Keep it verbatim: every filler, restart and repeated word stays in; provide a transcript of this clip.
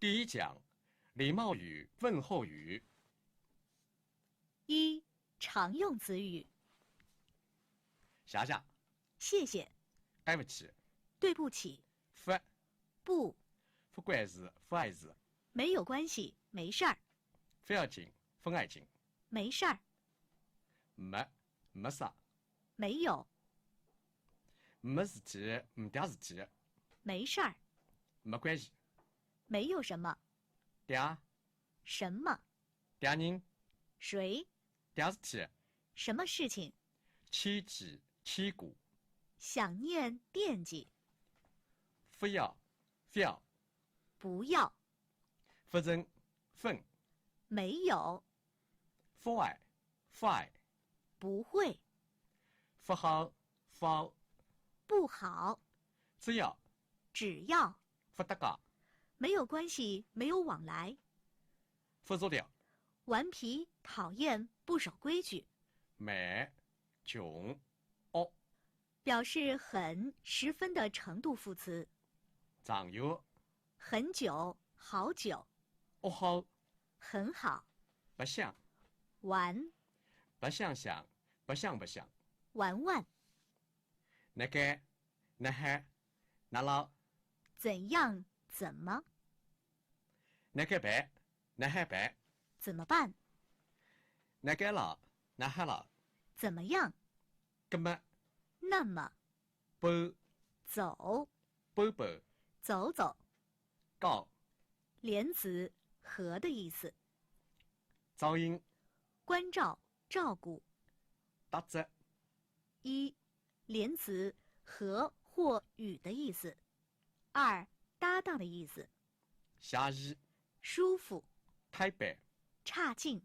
第一讲，礼貌语、问候语。一、常用词语。谢谢。谢谢。对不起。对不起。勿。不。勿关事，勿碍事。没有关系，没事儿。勿要紧，勿碍紧。没事儿。没，没啥。没有。没事体，没点事体。没事儿。没关系。没有什么。点。什么？点人。谁？点事体。什么事情？牵记，牵挂。想念，惦记。勿要，勿要。不要。勿曾，勿曾。没有。勿碍，勿碍。不会。勿好，勿好。不好。只要。只要。勿搭界。没有关系，没有往来。勿着调。顽皮，讨厌，不守规矩。蛮，穷，恶。表示很、十分的程度副词。长远。很久，好久。恶好。很好。白相。玩。白相相，白相白相。玩玩。哪该，哪哈，哪老。怎样？怎么？哪该办？哪哈办？怎么办？哪该老？哪哈老？怎么样？搿么。那么。搬。走。搬搬。走走。告。连词和的意思。照应。关照、照顾。搭子。一、连词和或与的意思。二、搭档的意思。写意。舒服。推扳。差劲。